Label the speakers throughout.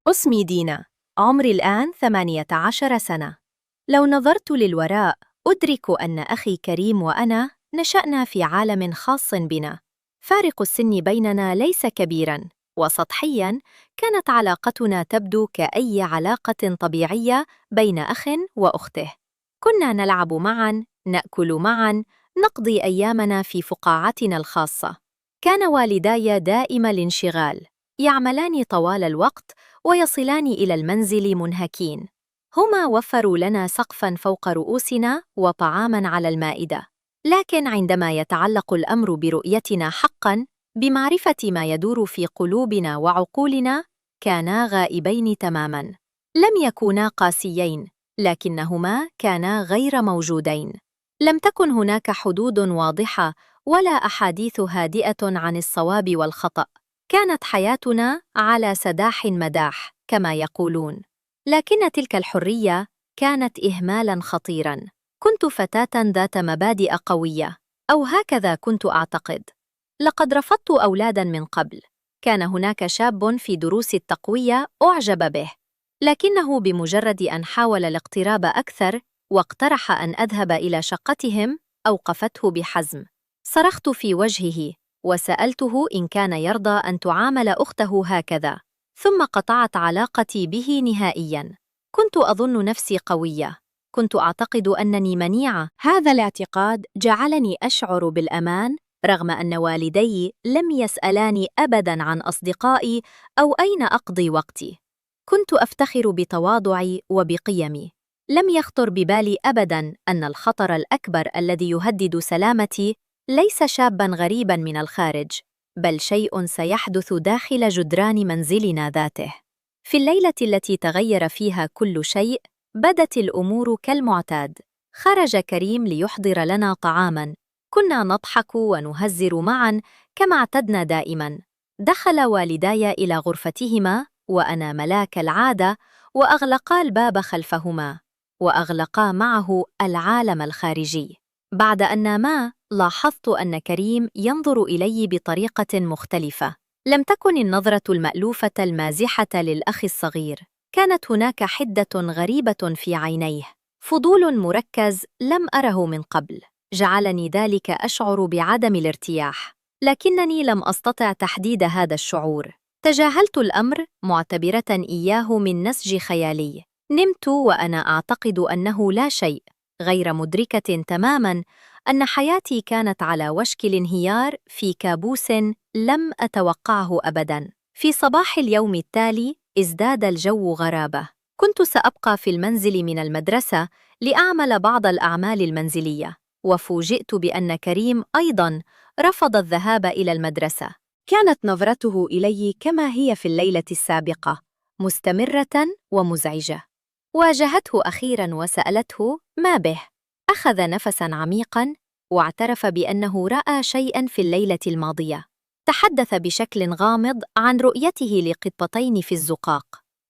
Speaker 1: اسمي دينا. عمري الآن 18 سنة. لو نظرت للوراء أدرك أن أخي كريم وأنا نشأنا في عالم خاص بنا. فارق السن بيننا ليس كبيراً، وسطحياً كانت علاقتنا تبدو كأي علاقة طبيعية بين أخ وأخته. كنا نلعب معاً، نأكل معاً، نقضي أيامنا في فقاعتنا الخاصة. كان والداي دائم الانشغال، يعملان طوال الوقت ويصلان إلى المنزل منهكين. هما وفروا لنا سقفاً فوق رؤوسنا وطعاماً على المائدة، لكن عندما يتعلق الأمر برؤيتنا حقاً، بمعرفة ما يدور في قلوبنا وعقولنا، كانا غائبين تماماً. لم يكونا قاسيين، لكنهما كانا غير موجودين. لم تكن هناك حدود واضحة ولا أحاديث هادئة عن الصواب والخطأ. كانت حياتنا على سداح مداح كما يقولون، لكن تلك الحرية كانت إهمالاً خطيراً. كنت فتاة ذات مبادئ قوية، أو هكذا كنت أعتقد. لقد رفضت أولادا من قبل. كان هناك شاب في دروس التقوية أعجب به، لكنه بمجرد أن حاول الاقتراب أكثر واقترح أن أذهب إلى شقتهم أوقفته بحزم. صرخت في وجهه وسألته إن كان يرضى أن تعامل أخته هكذا، ثم قطعت علاقتي به نهائياً. كنت أظن نفسي قوية، كنت أعتقد أنني منيعة. هذا الاعتقاد جعلني أشعر بالأمان، رغم أن والدي لم يسألاني أبداً عن أصدقائي أو أين أقضي وقتي. كنت أفتخر بتواضعي وبقيمي. لم يخطر ببالي أبداً أن الخطر الأكبر الذي يهدد سلامتي ليس شاباً غريباً من الخارج، بل شيء سيحدث داخل جدران منزلنا ذاته. في الليلة التي تغير فيها كل شيء، بدت الأمور كالمعتاد. خرج كريم ليحضر لنا طعاماً. كنا نضحك ونهزر معاً كما اعتدنا دائماً. دخل والداي إلى غرفتهما وأنا ملاك العادة، وأغلقا الباب خلفهما، وأغلقا معه العالم الخارجي. بعد أن ناما، لاحظت أن كريم ينظر إلي بطريقة مختلفة. لم تكن النظرة المألوفة المازحة للأخ الصغير. كانت هناك حدة غريبة في عينيه، فضول مركز لم أره من قبل. جعلني ذلك أشعر بعدم الارتياح، لكنني لم أستطع تحديد هذا الشعور. تجاهلت الأمر معتبرة إياه من نسج خيالي. نمت وأنا أعتقد أنه لا شيء، غير مدركة تماماً أن حياتي كانت على وشك الانهيار في كابوس لم أتوقعه أبداً. في صباح اليوم التالي ازداد الجو غرابة. كنت سأبقى في المنزل من المدرسة لأعمل بعض الأعمال المنزلية، وفوجئت بأن كريم أيضاً رفض الذهاب إلى المدرسة. كانت نظرته إلي كما هي في الليلة السابقة، مستمرة ومزعجة. واجهته أخيراً وسألته ما به. أخذ نفساً عميقاً واعترف بأنه رأى شيئاً في الليلة الماضية. تحدث بشكل غامض عن رؤيته لقطتين في الزقاق،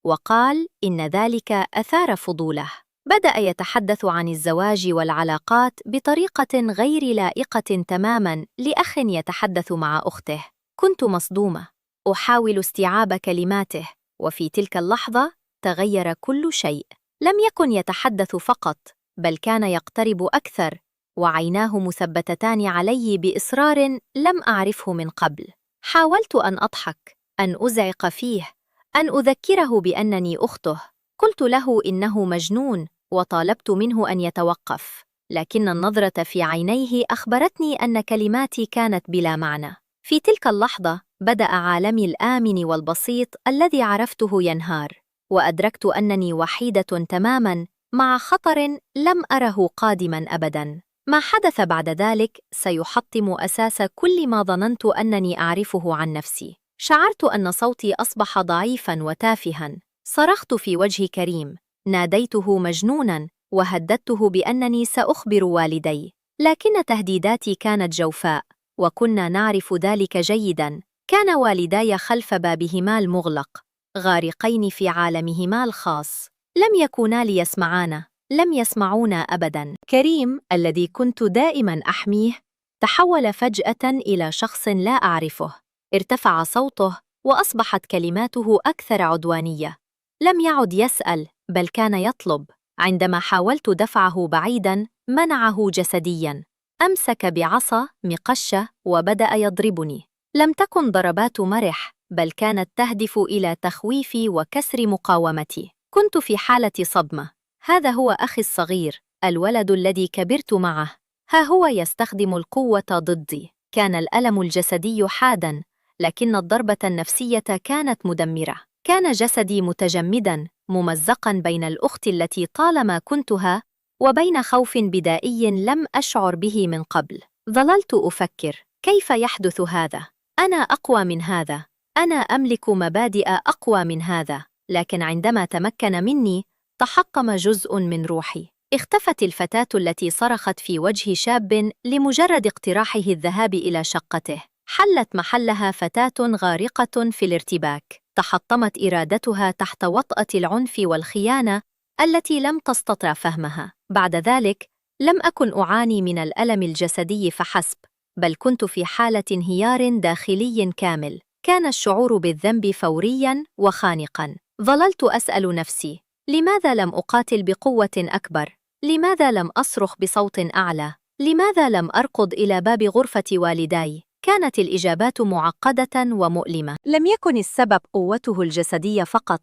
Speaker 1: وقال إن ذلك أثار فضوله. بدأ يتحدث عن الزواج والعلاقات بطريقة غير لائقة تماماً لأخ يتحدث مع أخته. كنت مصدومة، أحاول استيعاب كلماته، وفي تلك اللحظة تغير كل شيء. لم يكن يتحدث فقط، بل كان يقترب أكثر، وعيناه مثبتتان علي بإصرار لم أعرفه من قبل. حاولت أن أضحك، أن أزعق فيه، أن أذكره بأنني أخته. قلت له إنه مجنون، وطالبت منه أن يتوقف، لكن النظرة في عينيه أخبرتني أن كلماتي كانت بلا معنى. في تلك اللحظة بدأ عالمي الآمن والبسيط الذي عرفته ينهار، وأدركت أنني وحيدة تماماً مع خطر لم أره قادماً أبداً. ما حدث بعد ذلك سيحطم أساس كل ما ظننت أنني أعرفه عن نفسي. شعرت أن صوتي أصبح ضعيفاً وتافها. صرخت في وجه كريم، ناديته مجنوناً، وهددته بأنني سأخبر والدي. لكن تهديداتي كانت جوفاء، وكنا نعرف ذلك جيداً. كان والداي خلف بابهما المغلق، غارقين في عالمهما الخاص. لم يكونا ليسمعانا، لم يسمعونا أبداً. كريم الذي كنت دائماً أحميه تحول فجأة إلى شخص لا أعرفه. ارتفع صوته وأصبحت كلماته أكثر عدوانية. لم يعد يسأل، بل كان يطلب. عندما حاولت دفعه بعيداً، منعه جسدياً. أمسك بعصا مقشة وبدأ يضربني. لم تكن ضربات مرح، بل كانت تهدف إلى تخويفي وكسر مقاومتي. كنت في حالة صدمة. هذا هو أخي الصغير، الولد الذي كبرت معه، ها هو يستخدم القوة ضدي. كان الألم الجسدي حاداً، لكن الضربة النفسية كانت مدمرة. كان جسدي متجمداً، ممزقاً بين الأخت التي طالما كنتها وبين خوف بدائي لم أشعر به من قبل. ظللت أفكر: كيف يحدث هذا؟ أنا أقوى من هذا، أنا أملك مبادئ أقوى من هذا. لكن عندما تمكن مني، تحطم جزء من روحي. اختفت الفتاة التي صرخت في وجه شاب لمجرد اقتراحه الذهاب إلى شقته. حلت محلها فتاة غارقة في الارتباك. تحطمت إرادتها تحت وطأة العنف والخيانة التي لم تستطع فهمها. بعد ذلك لم أكن أعاني من الألم الجسدي فحسب، بل كنت في حالة انهيار داخلي كامل. كان الشعور بالذنب فورياً وخانقاً. ظللت أسأل نفسي: لماذا لم أقاتل بقوة أكبر؟ لماذا لم أصرخ بصوت أعلى؟ لماذا لم أركض إلى باب غرفة والداي؟ كانت الإجابات معقدة ومؤلمة. لم يكن السبب قوته الجسدية فقط،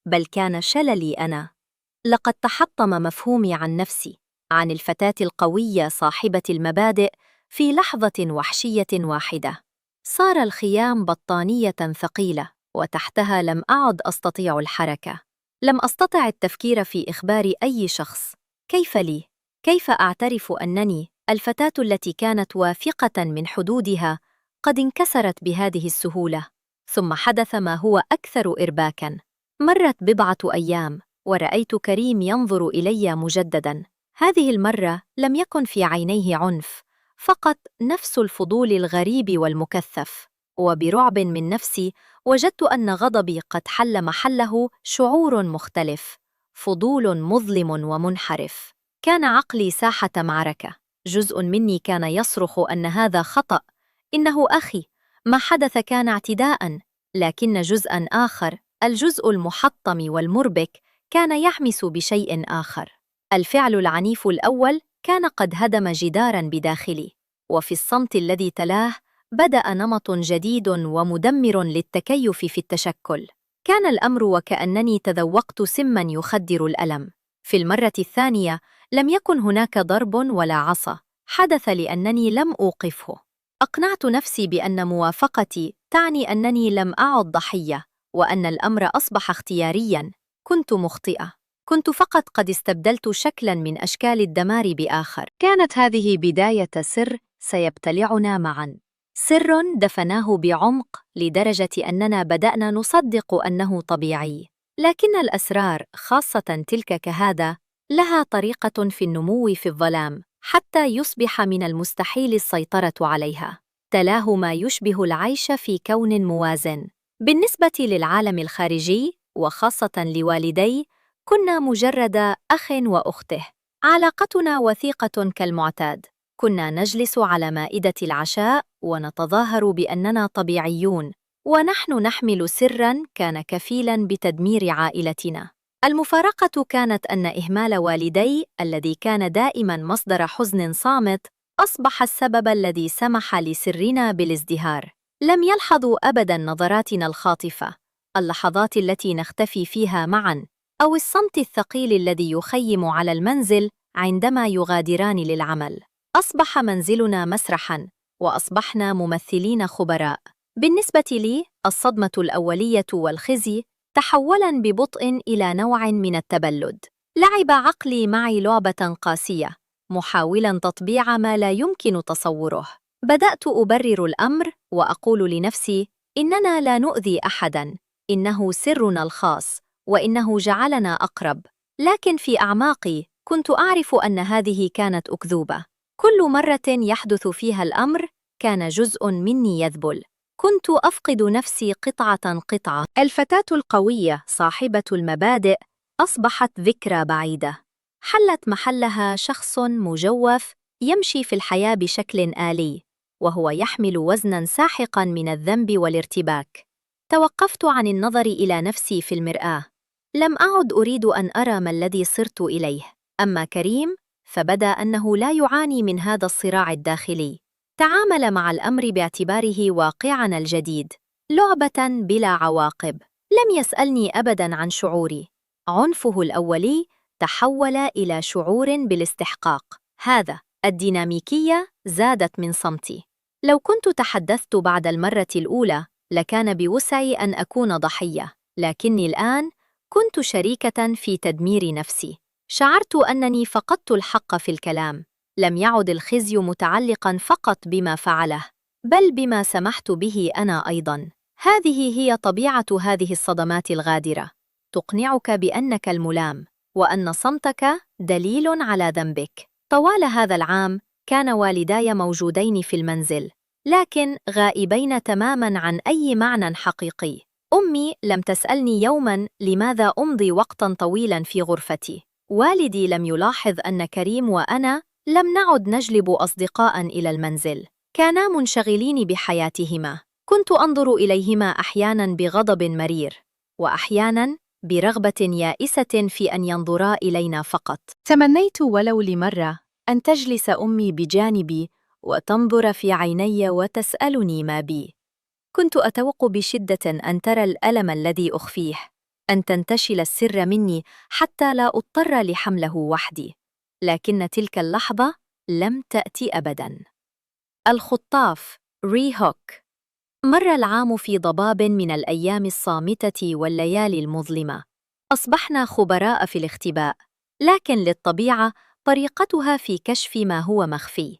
Speaker 1: بل كان شللي أنا. لقد تحطم مفهومي عن نفسي، عن الفتاة القوية صاحبة المبادئ، في لحظة وحشية واحدة. صار الخيام بطانية ثقيلة، وتحتها لم أعد أستطيع الحركة. لم أستطع التفكير في إخبار أي شخص. كيف لي؟ كيف أعترف أنني الفتاة التي كانت واثقة من حدودها قد انكسرت بهذه السهولة؟ ثم حدث ما هو أكثر إرباكاً. مرت بضعة أيام، ورأيت كريم ينظر إلي مجدداً. هذه المرة لم يكن في عينيه عنف، فقط نفس الفضول الغريب والمكثف. وبرعب من نفسي وجدت أن غضبي قد حل محله شعور مختلف، فضول مظلم ومنحرف. كان عقلي ساحة معركة. جزء مني كان يصرخ أن هذا خطأ، إنه أخي، ما حدث كان اعتداءً. لكن جزءاً آخر، الجزء المحطم والمربك، كان يحمس بشيء آخر. الفعل العنيف الأول كان قد هدم جداراً بداخلي، وفي الصمت الذي تلاه بدأ نمط جديد ومدمر للتكيف في التشكل. كان الأمر وكأنني تذوقت سماً يخدر الألم. في المرة الثانية لم يكن هناك ضرب ولا عصا، حدث لأنني لم أوقفه. أقنعت نفسي بأن موافقتي تعني أنني لم أعد ضحية، وأن الأمر أصبح اختيارياً. كنت مخطئة، كنت فقط قد استبدلت شكلاً من أشكال الدمار بآخر. كانت هذه بداية سر سيبتلعنا معاً، سر دفناه بعمق لدرجة أننا بدأنا نصدق أنه طبيعي. لكن الأسرار، خاصة تلك كهذا، لها طريقة في النمو في الظلام، حتى يصبح من المستحيل السيطرة عليها. تلاه ما يشبه العيش في كون موازن. بالنسبة للعالم الخارجي، وخاصة لوالدي، كنا مجرد أخ وأخته. علاقتنا وثيقة كالمعتاد. كنا نجلس على مائدة العشاء ونتظاهر بأننا طبيعيون، ونحن نحمل سراً كان كفيلاً بتدمير عائلتنا. المفارقة كانت أن إهمال والدي، الذي كان دائماً مصدر حزن صامت، أصبح السبب الذي سمح لسرنا بالازدهار. لم يلحظوا أبداً نظراتنا الخاطفة، اللحظات التي نختفي فيها معاً، أو الصمت الثقيل الذي يخيم على المنزل عندما يغادران للعمل. أصبح منزلنا مسرحاً، وأصبحنا ممثلين خبراء. بالنسبة لي، الصدمة الأولية والخزي تحولاً ببطء إلى نوع من التبلد. لعب عقلي معي لعبة قاسية، محاولاً تطبيع ما لا يمكن تصوره. بدأت أبرر الأمر وأقول لنفسي: إننا لا نؤذي أحداً، إنه سرنا الخاص، وإنه جعلنا أقرب. لكن في أعماقي كنت أعرف أن هذه كانت أكذوبة. كل مرة يحدث فيها الأمر كان جزء مني يذبل. كنت أفقد نفسي قطعة قطعة. الفتاة القوية صاحبة المبادئ أصبحت ذكرى بعيدة. حلت محلها شخص مجوف يمشي في الحياة بشكل آلي، وهو يحمل وزناً ساحقاً من الذنب والارتباك. توقفت عن النظر إلى نفسي في المرآة. لم أعد أريد أن أرى ما الذي صرت إليه. أما كريم فبدا أنه لا يعاني من هذا الصراع الداخلي. تعامل مع الأمر باعتباره واقعنا الجديد، لعبة بلا عواقب. لم يسألني أبداً عن شعوري. عنفه الأولي تحول إلى شعور بالاستحقاق. هذا الديناميكية زادت من صمتي. لو كنت تحدثت بعد المرة الأولى لكان بوسعي أن أكون ضحية، لكني الآن كنت شريكة في تدمير نفسي. شعرت أنني فقدت الحق في الكلام. لم يعد الخزي متعلقاً فقط بما فعله، بل بما سمحت به أنا أيضاً. هذه هي طبيعة هذه الصدمات الغادرة، تقنعك بأنك الملام، وأن صمتك دليل على ذنبك. طوال هذا العام كان والداي موجودين في المنزل، لكن غائبين تماماً عن أي معنى حقيقي. أمي لم تسألني يوماً لماذا أمضي وقتاً طويلاً في غرفتي. والدي لم يلاحظ أن كريم وأنا لم نعد نجلب أصدقاء إلى المنزل. كانا منشغلين بحياتهما. كنت أنظر إليهما أحياناً بغضب مرير، وأحياناً برغبة يائسة في أن ينظرا إلينا فقط. تمنيت ولو لمرة أن تجلس أمي بجانبي وتنظر في عيني وتسألني ما بي. كنت أتوق بشدة أن ترى الألم الذي أخفيه، أن تنتشل السر مني حتى لا أضطر لحمله وحدي. لكن تلك اللحظة لم تأتي أبداً. الخطاف ري هوك. مر العام في ضباب من الأيام الصامتة والليالي المظلمة. أصبحنا خبراء في الاختباء، لكن للطبيعة طريقتها في كشف ما هو مخفي.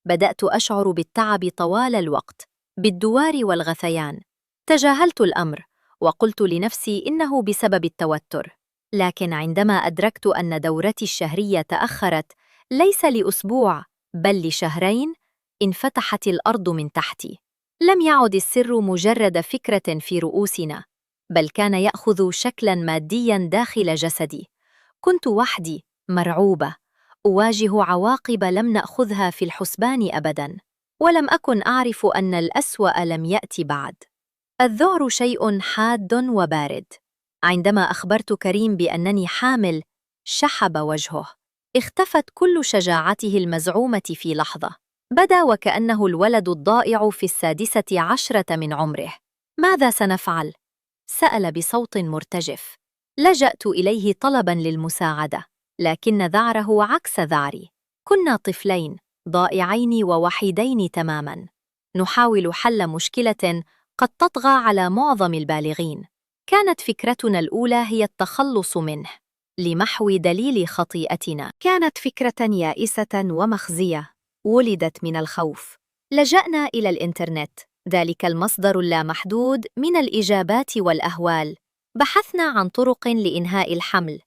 Speaker 1: بدأت أشعر بالتعب طوال الوقت، بالدوار والغثيان. تجاهلت الأمر وقلت لنفسي إنه بسبب التوتر، لكن عندما أدركت أن دورتي الشهرية تأخرت ليس لأسبوع بل لشهرين، انفتحت الأرض من تحتي. لم يعد السر مجرد فكرة في رؤوسنا، بل كان يأخذ شكلاً مادياً داخل جسدي. كنت وحدي، مرعوبة، أواجه عواقب لم نأخذها في الحسبان أبداً، ولم أكن أعرف أن الأسوأ لم يأتي بعد. الذعر شيء حاد وبارد. عندما أخبرت كريم بأنني حامل، شحب وجهه. اختفت كل شجاعته المزعومة في لحظة. بدا وكأنه الولد الضائع في 16 من عمره. ماذا سنفعل؟ سأل بصوت مرتجف. لجأت إليه طلباً للمساعدة، لكن ذعره عكس ذعري. كنا طفلين، ضائعين ووحيدين تماماً، نحاول حل مشكلة قد تطغى على معظم البالغين. كانت فكرتنا الأولى هي التخلص منه، لمحو دليل خطيئتنا. كانت فكرة يائسة ومخزية، ولدت من الخوف. لجأنا إلى الإنترنت، ذلك المصدر اللامحدود من الإجابات والأهوال. بحثنا عن طرق لإنهاء الحمل،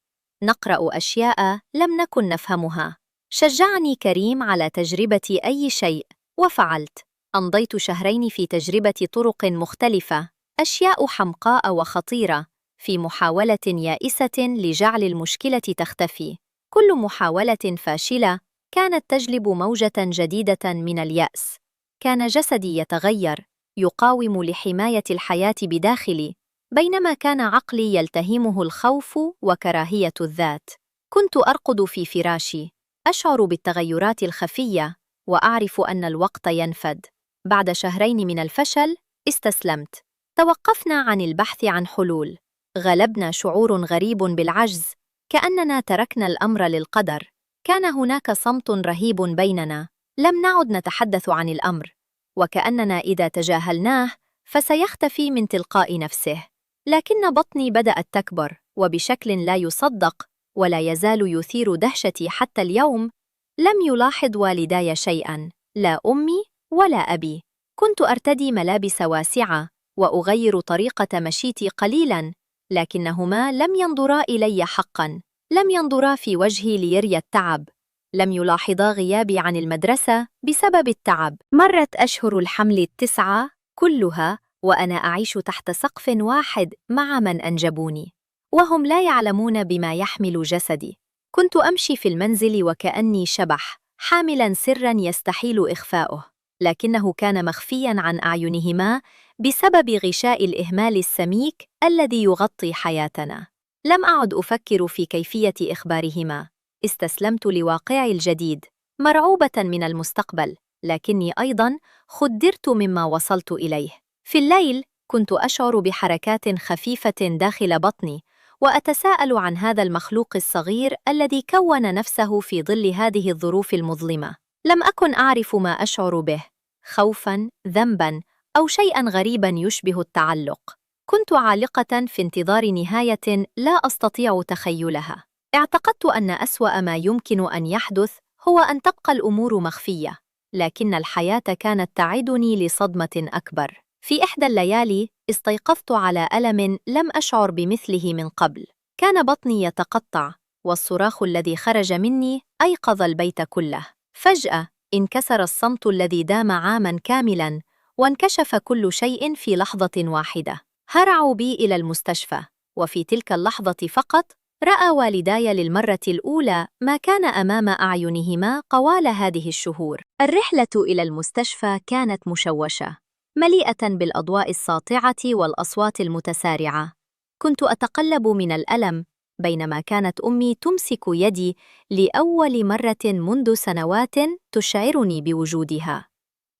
Speaker 1: نقرأ أشياء لم نكن نفهمها. شجعني كريم على تجربة أي شيء، وفعلت. أمضيت شهرين في تجربة طرق مختلفة، أشياء حمقاء وخطيرة، في محاولة يائسة لجعل المشكلة تختفي. كل محاولة فاشلة كانت تجلب موجة جديدة من اليأس. كان جسدي يتغير، يقاوم لحماية الحياة بداخلي، بينما كان عقلي يلتهمه الخوف وكراهية الذات. كنت أرقد في فراشي، أشعر بالتغيرات الخفية، وأعرف أن الوقت ينفد. بعد شهرين من الفشل، استسلمت. توقفنا عن البحث عن حلول. غلبنا شعور غريب بالعجز، كأننا تركنا الأمر للقدر. كان هناك صمت رهيب بيننا، لم نعد نتحدث عن الأمر، وكأننا إذا تجاهلناه فسيختفي من تلقاء نفسه. لكن بطني بدأت تكبر، وبشكل لا يصدق، ولا يزال يثير دهشتي حتى اليوم. لم يلاحظ والداي شيئاً، لا أمي ولا أبي. كنت أرتدي ملابس واسعة وأغير طريقة مشيتي قليلاً، لكنهما لم ينظرا إلي حقاً. لم ينظرا في وجهي ليري التعب، لم يلاحظا غيابي عن المدرسة بسبب التعب. مرت أشهر الحمل ال9 كلها وأنا أعيش تحت سقف واحد مع من أنجبوني، وهم لا يعلمون بما يحمل جسدي. كنت أمشي في المنزل وكأني شبح، حاملاً سراً يستحيل إخفاؤه، لكنه كان مخفياً عن أعينهما بسبب غشاء الإهمال السميك الذي يغطي حياتنا. لم أعد أفكر في كيفية إخبارهما. استسلمت لواقعي الجديد، مرعوبة من المستقبل، لكني أيضاً خدرت مما وصلت إليه. في الليل كنت أشعر بحركات خفيفة داخل بطني، وأتساءل عن هذا المخلوق الصغير الذي كون نفسه في ظل هذه الظروف المظلمة. لم أكن أعرف ما أشعر به، خوفاً، ذنباً، أو شيئاً غريباً يشبه التعلق. كنت عالقة في انتظار نهاية لا أستطيع تخيلها. اعتقدت أن أسوأ ما يمكن أن يحدث هو أن تبقى الأمور مخفية، لكن الحياة كانت تعدني لصدمة أكبر. في إحدى الليالي استيقظت على ألم لم أشعر بمثله من قبل. كان بطني يتقطع، والصراخ الذي خرج مني أيقظ البيت كله. فجأة انكسر الصمت الذي دام عاماً كاملاً، وانكشف كل شيء في لحظة واحدة. هرعوا بي إلى المستشفى، وفي تلك اللحظة فقط رأى والداي للمرة الأولى ما كان أمام أعينهما طوال هذه الشهور. الرحلة إلى المستشفى كانت مشوشة، مليئة بالأضواء الساطعة والأصوات المتسارعة. كنت أتقلب من الألم بينما كانت أمي تمسك يدي لأول مرة منذ سنوات تشعرني بوجودها.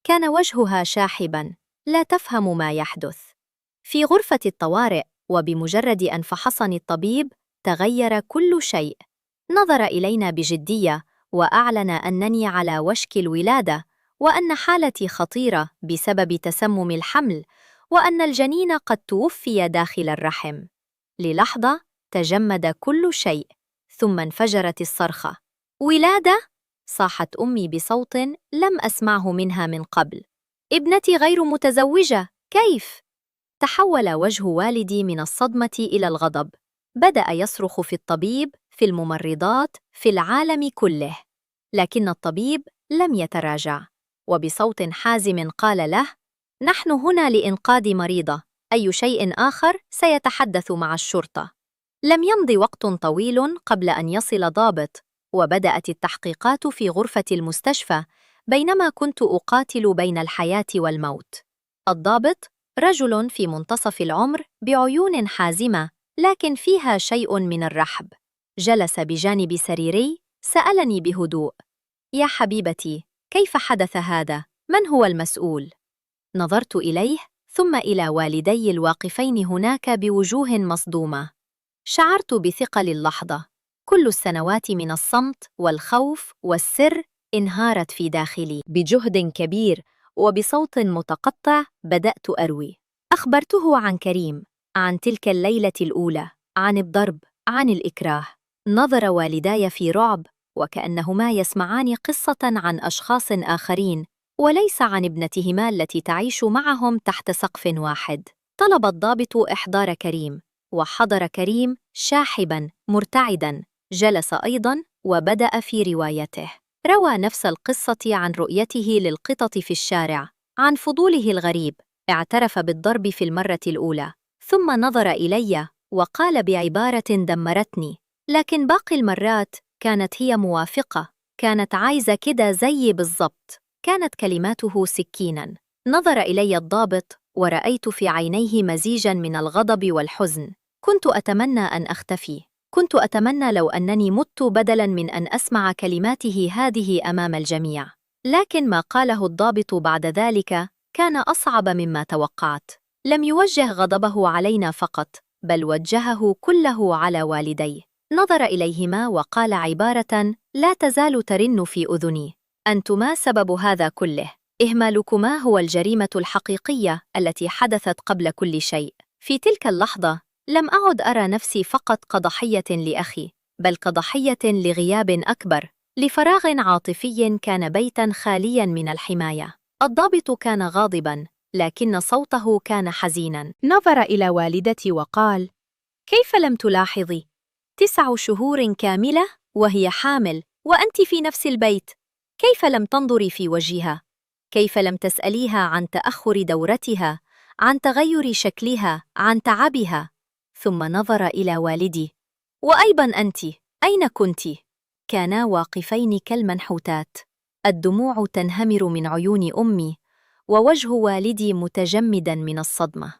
Speaker 1: كان وجهها شاحباً، لا تفهم ما يحدث. في غرفة الطوارئ، وبمجرد أن فحصني الطبيب، تغير كل شيء. نظر إلينا بجدية، وأعلن أنني على وشك الولادة، وأن حالتي خطيرة بسبب تسمم الحمل، وأن الجنين قد توفي داخل الرحم. للحظة تجمد كل شيء، ثم انفجرت الصرخة. "ولادة؟" صاحت أمي بصوت لم أسمعه منها من قبل. "ابنتي غير متزوجة، كيف؟" تحول وجه والدي من الصدمة إلى الغضب. بدأ يصرخ في الطبيب، في الممرضات، في العالم كله. لكن الطبيب لم يتراجع، وبصوت حازم قال له: "نحن هنا لإنقاذ مريضة، أي شيء آخر سيتحدث مع الشرطة." لم يمض وقت طويل قبل أن يصل ضابط، وبدأت التحقيقات في غرفة المستشفى بينما كنت أقاتل بين الحياة والموت. الضابط رجل في منتصف العمر بعيون حازمة لكن فيها شيء من الرحب. جلس بجانب سريري، سألني بهدوء: "يا حبيبتي، كيف حدث هذا؟ من هو المسؤول؟" نظرت إليه ثم إلى والدي الواقفين هناك بوجوه مصدومة. شعرت بثقل اللحظة. كل السنوات من الصمت والخوف والسر انهارت في داخلي. بجهد كبير وبصوت متقطع بدأت أروي. أخبرته عن كريم، عن تلك الليلة الأولى، عن الضرب، عن الإكراه. نظر والداي في رعب، وكأنهما يسمعان قصة عن أشخاص آخرين، وليس عن ابنتهما التي تعيش معهم تحت سقف واحد. طلب الضابط إحضار كريم، وحضر كريم شاحباً مرتعداً. جلس أيضاً وبدأ في روايته. روى نفس القصة عن رؤيته للقطط في الشارع، عن فضوله الغريب. اعترف بالضرب في المرة الأولى، ثم نظر إلي وقال بعبارة دمرتني: "لكن باقي المرات كانت هي موافقة، كانت عايزة كده زيي بالضبط." كانت كلماته سكيناً. نظر إلي الضابط، ورأيت في عينيه مزيجاً من الغضب والحزن. كنت أتمنى أن أختفي. كنت أتمنى لو أنني مت بدلاً من أن أسمع كلماته هذه أمام الجميع. لكن ما قاله الضابط بعد ذلك كان أصعب مما توقعت. لم يوجه غضبه علينا فقط، بل وجهه كله على والديه. نظر إليهما وقال عبارة لا تزال ترن في أذني: "أنتما سبب هذا كله. إهمالكما هو الجريمة الحقيقية التي حدثت قبل كل شيء." في تلك اللحظة لم أعد أرى نفسي فقط كضحية لأخي، بل كضحية لغياب أكبر، لفراغ عاطفي كان بيتاً خالياً من الحماية. الضابط كان غاضباً، لكن صوته كان حزيناً. نظر إلى والدتي وقال: "كيف لم تلاحظي؟ 9 شهور كاملة وهي حامل، وأنت في نفس البيت. كيف لم تنظري في وجهها؟ كيف لم تسأليها عن تأخر دورتها، عن تغير شكلها، عن تعبها؟" ثم نظر إلى والدي: "وأيضاً أنت، أين كنت؟" كانا واقفين كالمنحوتات، الدموع تنهمر من عيون أمي، ووجه والدي متجمداً من الصدمة.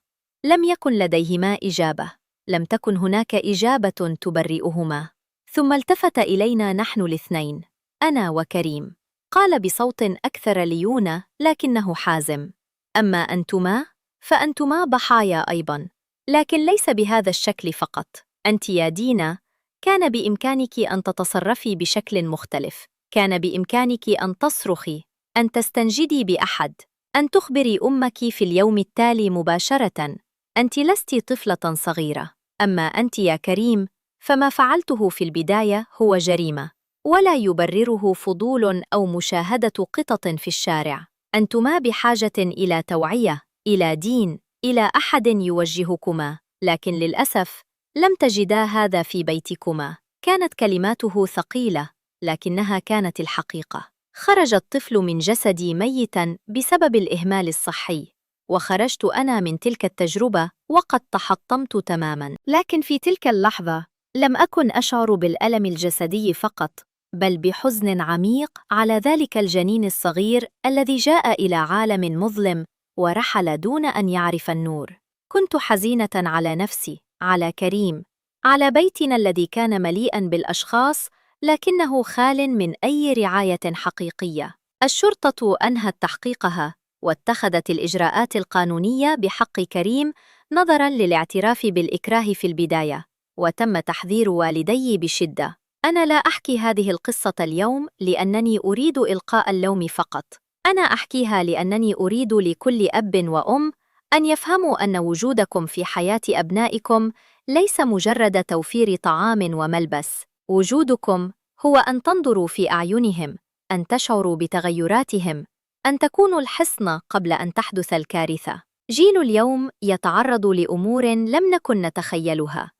Speaker 1: لم يكن لديهما إجابة. لم تكن هناك إجابة تبرئهما. ثم التفت إلينا نحن الاثنين، أنا وكريم. قال بصوت أكثر ليونة لكنه حازم: أما أنتما فأنتما ضحايا أيضاً، لكن ليس بهذا الشكل فقط. أنت يا دينا كان بإمكانك أن تتصرفي بشكل مختلف، كان بإمكانك أن تصرخي، أن تستنجدي بأحد، أن تخبري أمك في اليوم التالي مباشرة. أنت لست طفلة صغيرة. أما أنت يا كريم فما فعلته في البداية هو جريمة، ولا يبرره فضول أو مشاهدة قطط في الشارع. أنتما بحاجة إلى توعية، إلى دين، إلى أحد يوجهكما، لكن للأسف لم تجدا هذا في بيتكما. كانت كلماته ثقيلة، لكنها كانت الحقيقة. خرج الطفل من جسدي ميتاً بسبب الإهمال الصحي، وخرجت أنا من تلك التجربة وقد تحطمت تماماً. لكن في تلك اللحظة لم أكن أشعر بالألم الجسدي فقط، بل بحزن عميق على ذلك الجنين الصغير الذي جاء إلى عالم مظلم ورحل دون أن يعرف النور. كنت حزينة على نفسي، على كريم، على بيتنا الذي كان مليئاً بالأشخاص لكنه خال من أي رعاية حقيقية. الشرطة أنهت تحقيقها واتخذت الإجراءات القانونية بحق كريم نظراً للاعتراف بالإكراه في البداية، وتم تحذير والدي بشدة. أنا لا أحكي هذه القصة اليوم لأنني أريد إلقاء اللوم فقط، أنا أحكيها لأنني أريد لكل أب وأم أن يفهموا أن وجودكم في حياة أبنائكم ليس مجرد توفير طعام وملبس. وجودكم هو أن تنظروا في أعينهم، أن تشعروا بتغيراتهم، أن تكونوا الحصن قبل أن تحدث الكارثة. جيل اليوم يتعرض لأمور لم نكن نتخيلها،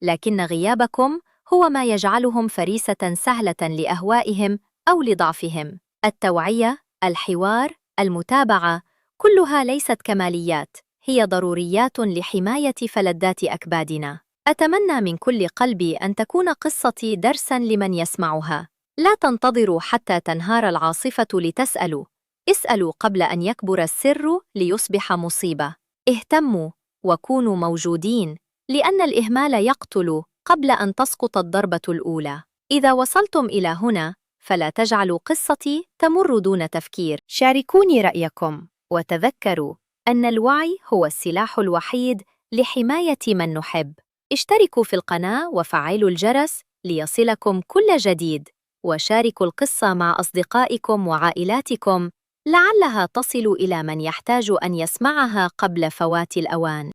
Speaker 1: لكن غيابكم هو ما يجعلهم فريسة سهلة لأهوائهم أو لضعفهم. التوعية، الحوار، المتابعة، كلها ليست كماليات، هي ضروريات لحماية فلذات أكبادنا. أتمنى من كل قلبي أن تكون قصتي درساً لمن يسمعها. لا تنتظروا حتى تنهار العاصفة لتسألوا، اسألوا قبل أن يكبر السر ليصبح مصيبة. اهتموا وكونوا موجودين، لأن الإهمال يقتل قبل أن تسقط الضربة الأولى. إذا وصلتم إلى هنا فلا تجعلوا قصتي تمر دون تفكير. شاركوني رأيكم، وتذكروا أن الوعي هو السلاح الوحيد لحماية من نحب. اشتركوا في القناة وفعلوا الجرس ليصلكم كل جديد، وشاركوا القصة مع أصدقائكم وعائلاتكم لعلها تصل إلى من يحتاج أن يسمعها قبل فوات الأوان.